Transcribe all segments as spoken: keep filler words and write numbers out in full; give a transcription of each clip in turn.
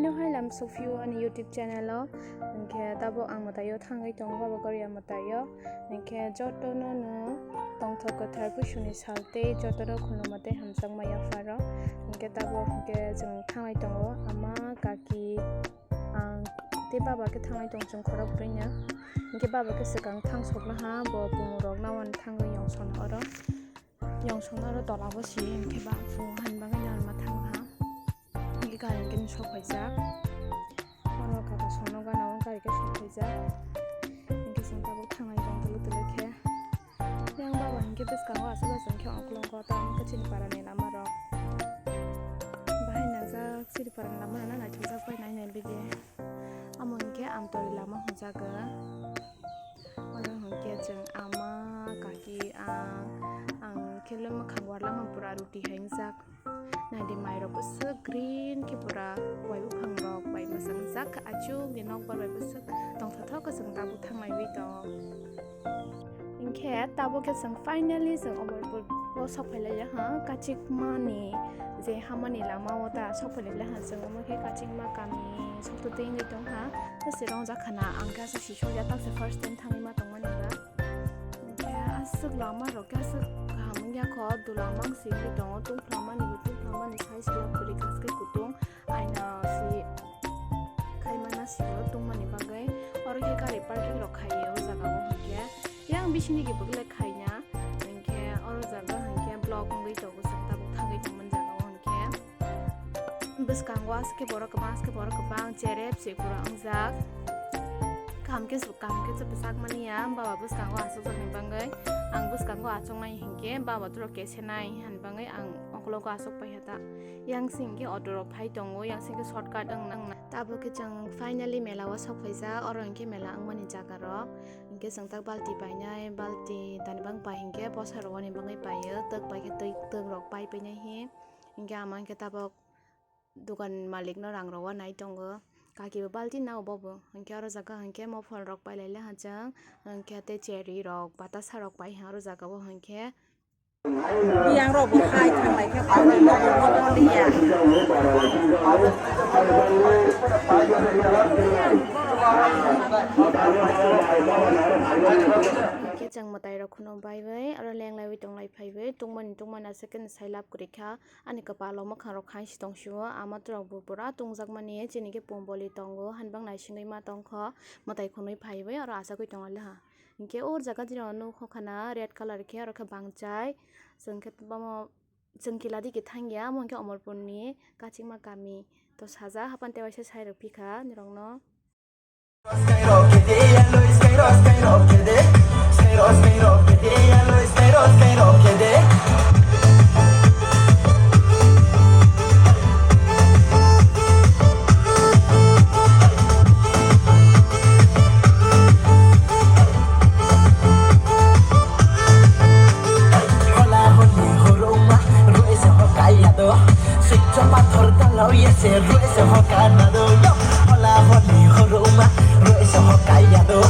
Yo hai lam sokphio ani YouTube channel o, hinkhe tabuk ang mwtaio thangwi tongo, baba goria mwtaio, hinkhe jotono no tongthok kwthar Buisuni sal tei jotono khulumma tei hamjakma yapharo, hinkhe tabuk hinkhe chwng thanglai tongo ama, kaki, ang tei baba khe thanglai tongo chwng khorok bwrwino, hinkhe baba khe swkang thang soknaha bo bumung rok nawani thangwi yong sona oro. Yong songno aro tola bo si, hinkhe ba phung han bagwi nang ma thang ha. Hinkhe gari hinkhe sok phaijak. Oro kaka songno gana o gari khe sok phaijak. Hinkhe chwng tabuk thanglai tong tulu tulu khe. Yang baba hinkhe bwskango aswk aswk khe ukulungo tamo khe chini parani lama rok. Bahai nangjak chini parani lama rok naithokjak bai nai nai bidi. Amo hinkhe Amtwri lama hwnjago. Oro hinkhe chwng ama, kaki, ang, ang khe lama khangwar lama pura ruti hai wngjak. Naidi mairok bwswk green khe pura wai buphangrok bai mwchang jak, achukni nokbar bai bwswk tongthothogo chwng tabuk thanglaiwi tong. Hinkhe tabuk khe chwng finally chwng Omorpur o sok phailaiya ha, kachikmani je hamani lama o ta sok phailaiya ha chwng, omo khe kachikma kami sokto twi wngwi tongkha. Tei se rongjak khana ang khe aswk sisok ya, tak se first time thangwi ma tongmani ba. Hinkhe aswk lama rok khe aswk kaham wngya kho, dulang mang si wngwi tongo, tungphla mani bo tungphla mani sai se lab kwrwi kha, aswk kutung aina si khaimana sio tungmani bagwi. Oro khe gari parking rok khaiwi o jaga o hinkhe yang bisingni khe bwkle khaina hinkhe oro jaga hinkhe block wngwi tongo, chwng tabuk thangwi tongmani jaga o hinkhe. Bwskango aswk khe borok kwbang, aswk khe borok kwbang cherep se pura wngjak. Kaham khe su-, kaham khe se bwsak mani ya, baba bwskango achukjakni bagwi. Ang bwskango achuknai hinkhe baba turo kesenai hwnwi bagwi ang okologo achuk paikha ta. Yang sing khe auto rok phai tongo, yang sing khe shortcut wng nang. Tabuk khe chwng finally mela o sok phaijak, oro hinkhe mela wngmani jaga rok. Hinkhe chwng tak balti painai, balti tani bang pai hinkhe bwsa rok ani bagwi paio, twk pai khe twi twk rok pai painai hi. Hinkhe ama hinkhe tabuk dukan malik no rang rok uanai tongo. Kaki bo balti nao bobo. Hinkhe oro jaga hinkhe mopol rok pailai le hachang. Hinkhe tei cherry rok, batasa rok pai ha oro jaga o hinkhe. Yang rok bo hai thanglai khe pailai no bo bo liya. Hinkhe chwng mwtai rok kheno baiwi oro lenglaiwi tonglai phaiwi tongmani tongmani aswk khe sai lab kwrwi kha. Ani kwpalo mwkhang rok khainsi tongsio, ama rok bo pura tungjakmani, chini khe pomboli tongo, hanbang naisingwi ma tongkho, mwtai khwnwi phaiwi oro achagwi tonglaha. Hinkhe o jaga dino nukho khana red colour khe, oro khe bangchai, chwng khe bomo chwng kila digi thangya, omo hinkhe Omorpurni kachingma kami. To sajak hapan tewaisa sai rwphi kha nirokno. Hola holi horuma, ruisa ho kaya do. Swicha pathor dalo yese, ruisa ho kana do. Hola holi horuma, ruisa ho kaya do.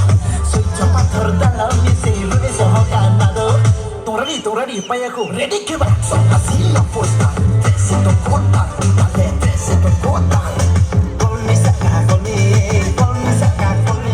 Swicha pathor dalo yese, ruisa ho kana do. Tong ready, tong ready, paya ko ready khe ba. Sa asina posta, tesi to kota, tale tesi to kota. Kol mi saka, kol mi, kol mi saka, kol mi.